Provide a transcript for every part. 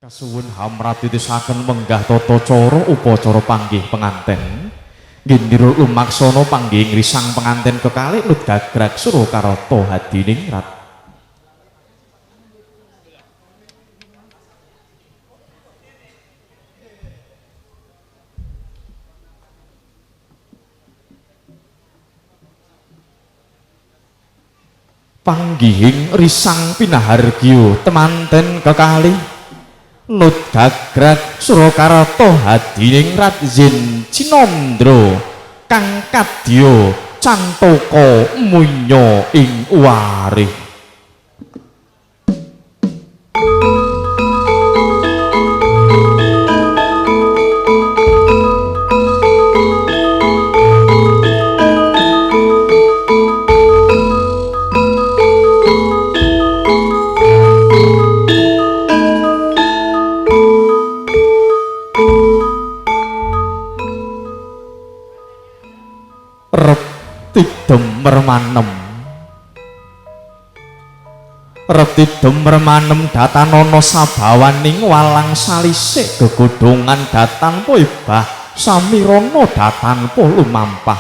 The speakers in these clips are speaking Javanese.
Kasuwun hamratitisaken menggah tata cara upacara panggih penganten. Gendira lumaksana panggih ngrisang penganten kekalih nut gagrag Surakarta Hadiningrat. Panggihing risang pinahargya temanten kekalih nut gagrag Surakarta Hadiningrat yen cinandra kang kadya cantaka munya ing warih. Rep tidem mermanem datanana sabawaning walang salisik gegodhongan datan po ebah samirana datan po lumampah.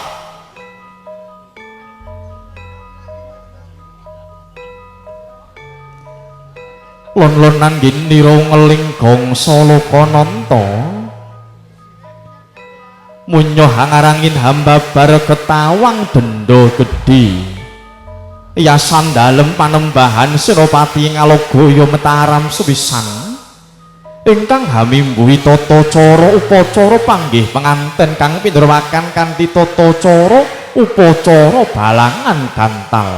Lon-lonan ginira ngeling gongso lokananta munyoh hangarangin hambabar ketawang denda gedhe. Yasan dalem panembahan Senopati Ngalagaya Mataram sepisan ingkang hamimbuhi tata cara upacara panggih penganten kang pindrowakan kanthi tata cara upacara balangan gantal.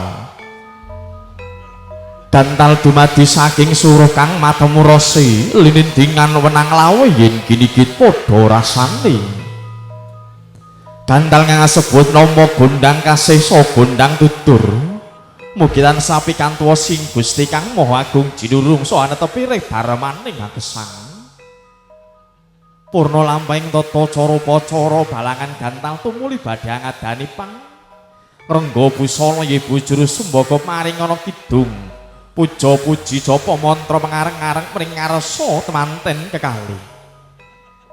Gantal dumadi saking suruh kang matemu rasi linindingan wenang lawe yen ginigit padha rasane. Gantal kang kasebut nama gondang kasih saha gondang tutur. Mugi tansah pikantuwa sing Gusti Kang Maha Agung jinurung saha netepi ring darmaning agesang. Purna lampahing tata cara upacara balangan gantal tumuli badhe ngadani pang rengga busana yebu juru sumbaga maringana kidung puja puji japa mantra mengareng-areng mring ngarsa temanten kekalih.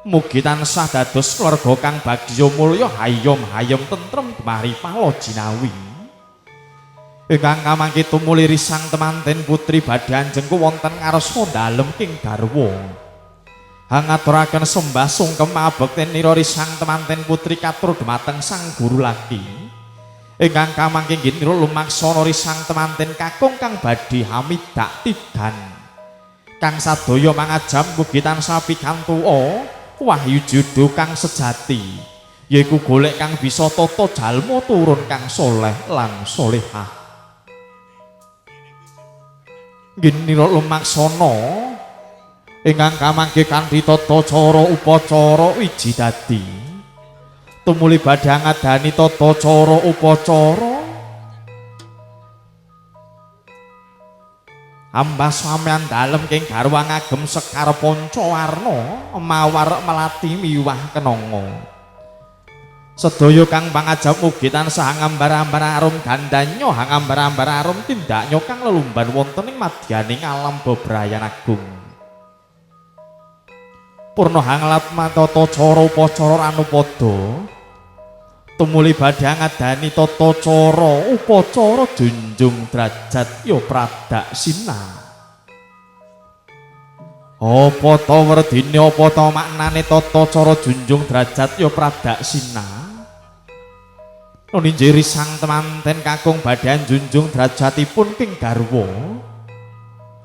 Mugi tansah dados keluarga kang bagya mulya hayom hayom tentrem gemari pala jinawi. Ingkang kamangke tumuli risang temanten putri badhe anjengku wonten ngarsa dalem king garwa. Hangaturaken sembah sungkem abektenira risang temanten putri katur dumateng sang guru laki. Ingkang kamangke ginira lumaksana risang temanten kakung kang badhe hamidak tigan. Kang sadaya mangajam mugi tansah pikantuwa wahyu judo kang sejati, yaiku golek kang bisa tata jalma turun kang soleh lan solehah. Ginira lumaksana ingkang kamangke kanthi tata cara upacara wiji dadi tumuli badhe ngadani tata cara upacara hamba sampeyan dalem king garwa ngagem sekar pancawarna mawar melati miwah kenanga. Sedaya kang pangajap mugi tansah ngambar-ambar arum gandanya hangambar-ambar arum tindaknya kang lelumban wonten ing madyaning alam bebrayan agung. Purna hanglat tata cara upacara anupada tumuli badhe ngadani tata cara upacara junjung derajat ya pradaksina. Apa ta werdine apa ta maknane tata cara junjung derajat ya pradaksina? Nuninjih risang temanten kakung badhe junjung derajatipun king garwa.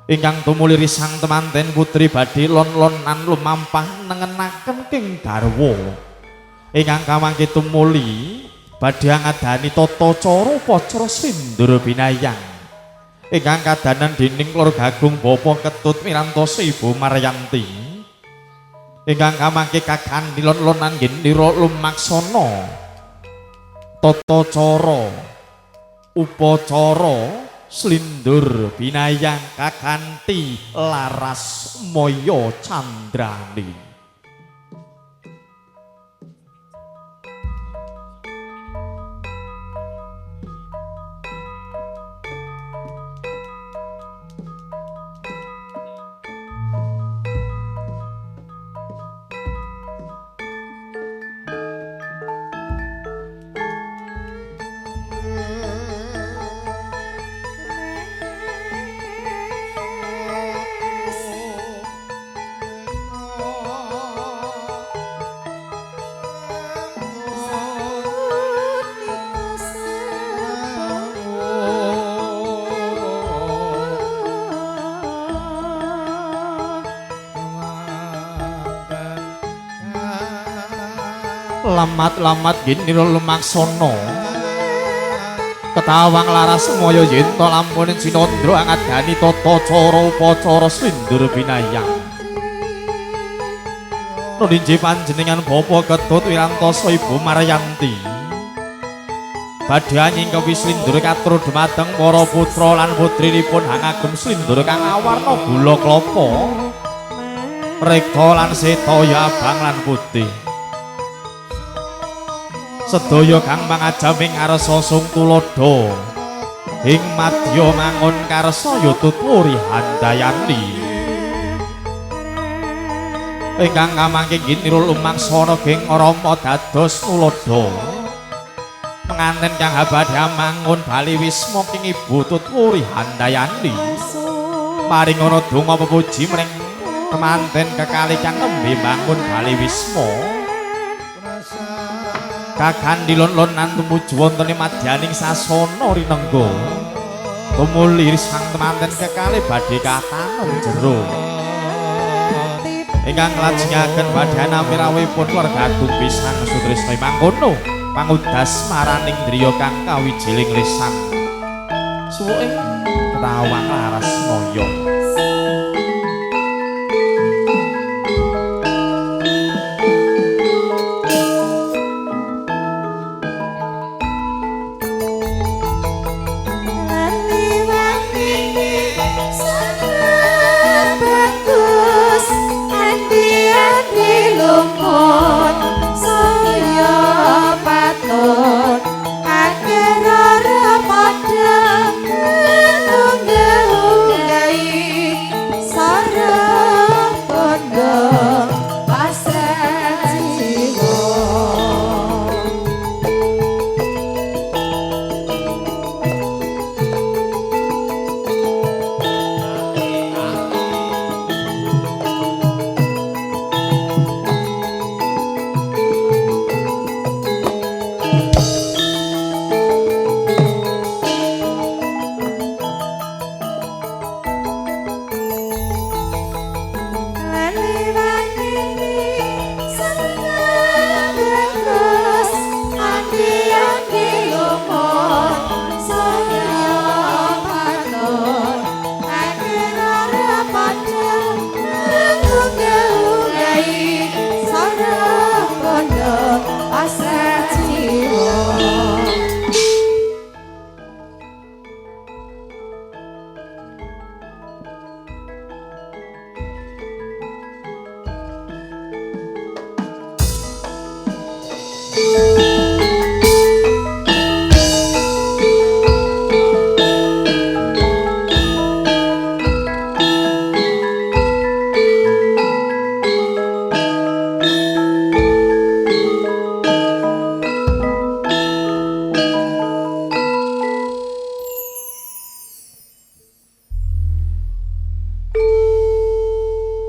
Ingkang tumuli risang temanten putri badhe lon-lonan lumampah nengenaken king garwa. Ingkang kamangke tumuli badhe ngadani tata cara upacara sindur binayang. Ingkang kadanan dening keluarga agung Bapak Ketut Mirantosa Ibu Maryanti. Ingkang kamangke kakanthi lon-lonan gendira lumaksana tata cara upacara slindur binayang kakanthi laras maya candrane. Lamat-lamat ginira lumaksana ketawang laras moyo yenta lampun cinandra angadani tata cara upacara slindur binayang. Nuninji panjenengan Bapak Ketut Wirantoso Ibu Maryanti badhe nyingkepi slindur katur dumateng para putra lan putrinipun hangagem slindur kang awarna gula klapa rekta lan setaya abang lan putih. Sedaya kang mangajaming ngarsa sung tuladha ing madya mangun karsa ya tuturi handayani. Ingkang kamangke ginira lumaksana geng Rama dados tuladha penganten kang badhe mangun bali wisma king Ibu Tuturi Handayani. Paringana donga pepuji mring kemanten kekalih kang nembe bangun bali wisma. Kakandhilon-lonan tumuju wonten ing madyaning sasana rinengga. Tumuli sang temanten kekalih badhe katanem jero. Ingkang nglajengaken badhe anami rawuhipun keluarga agung pisang sutrisna mangkono pangudas maraning driya kang kawijiling lisan. Suwuking ketawang laras naya.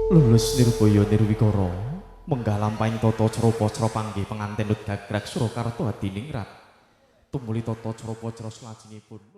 Lulus nirbaya nirwikara menggah lampahing tata cara upacara panggih penganten Gagrag Surakarta Hadiningrat tumuli tata cara upacara salajengipun.